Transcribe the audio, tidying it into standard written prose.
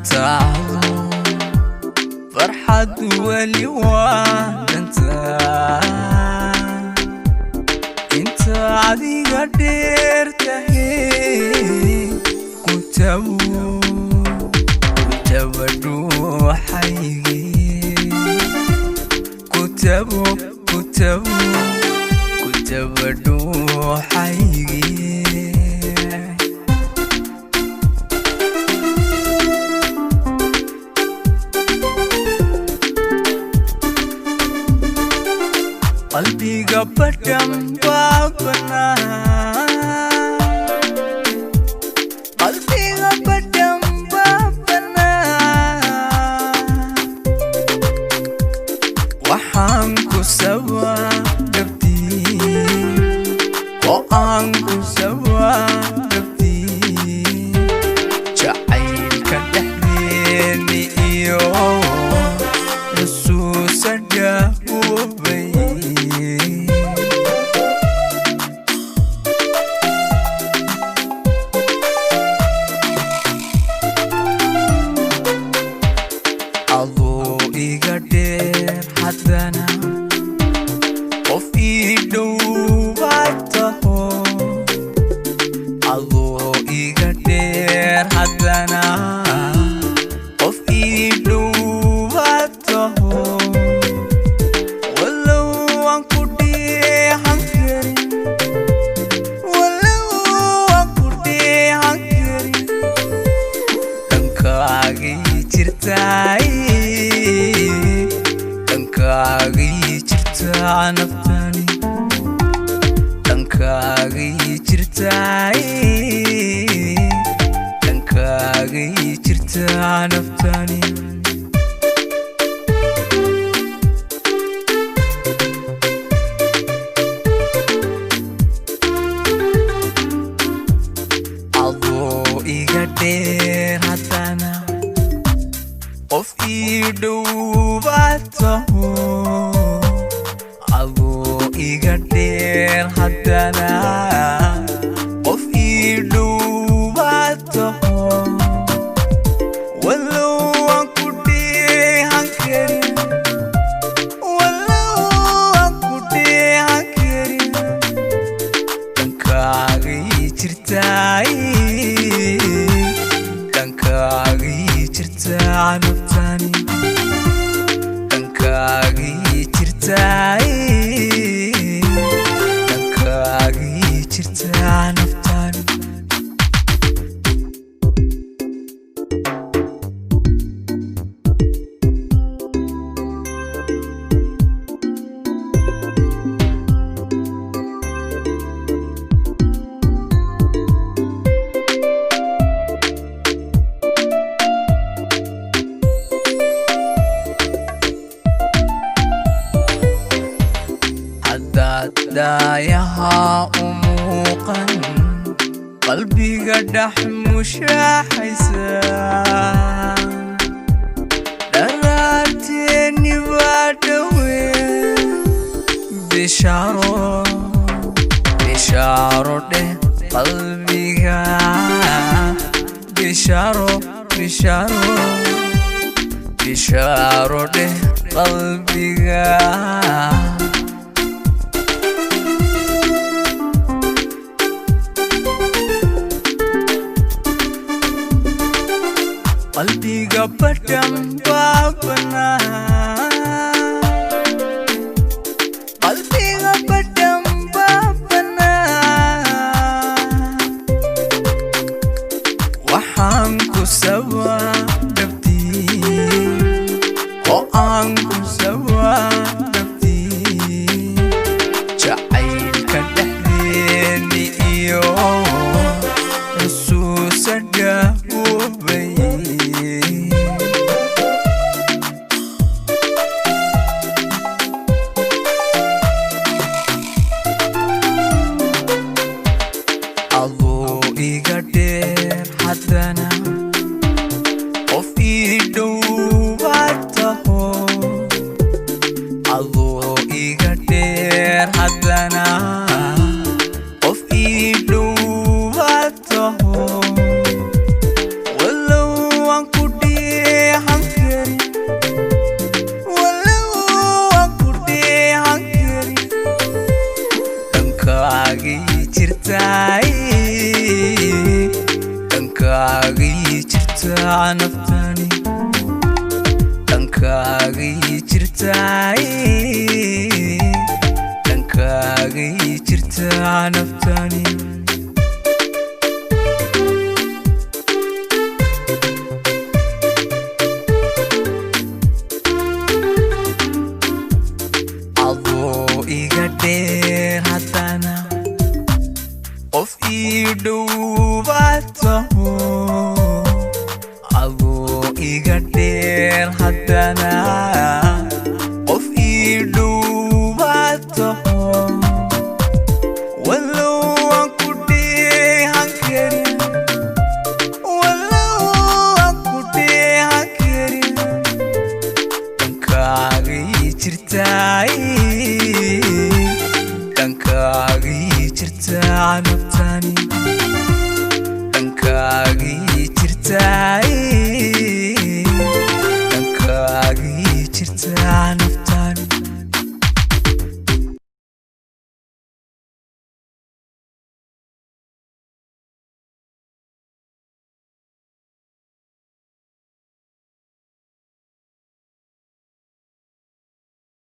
Naftaadu farxad weli waa dhantaa. Inta adiga dheer tahay ku tabu, ku taba dhuuxayge, ku tabo, ku tabo, ku taba dhuuxayge. Qalbiga badhan baa bannaan, qalbiga badhan baa bannaan. Waxaan ku sabaa dhabtii oo aan ku sabaa dhabtii, jacaylka dhexdeeni iyo xusuusa dhawoobay. Adoo iga dheer haddana qof ii dhow baad taho. Adoo iga dheer haddana qof ii dhow baad taho. Walow aan ku dheehan karin, walow aan ku dheehan karin, dhankaagay jirtaay, dhankaagay jirtaa naftani, dhankaagay jirtaay, dhankaagay jirtaa naftani. Adoo iga dheer haddana qof ii dhow baad taho. Adoo iga dheer haddana qof ii dhow baad taho. Walow aan ku dheehan karin, walow aan ku dheehan karin, dhankaagay jirtaay, dhankaagay jirtaa naftani, dhankaagay jirtaay, dhankaagay jirtaa naftani. Haddaad daayaha u muuqan qalbiga dhex mushaaxaysa, dharaarteeni baa dhowe. Bishaaro, bishaaro dheh qalbiga, bishaaro, bishaaro, bishaaro dheh qalbiga. Qalbiga badhan baa bannaan, qalbiga badhan baa bannaan. Waxaan ku sabaa dhabtii oo aan ku sabaa dhabtii, jacaylka dhexdeeni iyo xusuusa dhawoobay. Adoo iga dheer haddana qof ii dhow baad taho. Adoo iga dheer haddana qof ii dhow baad taho. Walow aan ku Dhankaagay jirtaa naftani, dhankaagay jirtaa, dhankaagay jirtaa naftani. Adoo iga dheer haddana qof ii dhow baad taho, adoo iga dheer haddana qof ii dhow baad taho. Walow aan ku dheehan karin, walow aan ku dheehan karin, dhankaagay jirtaa, dhankaagay jirtaa naftani, dhankaagay jirtaa, dhankaagay jirtaa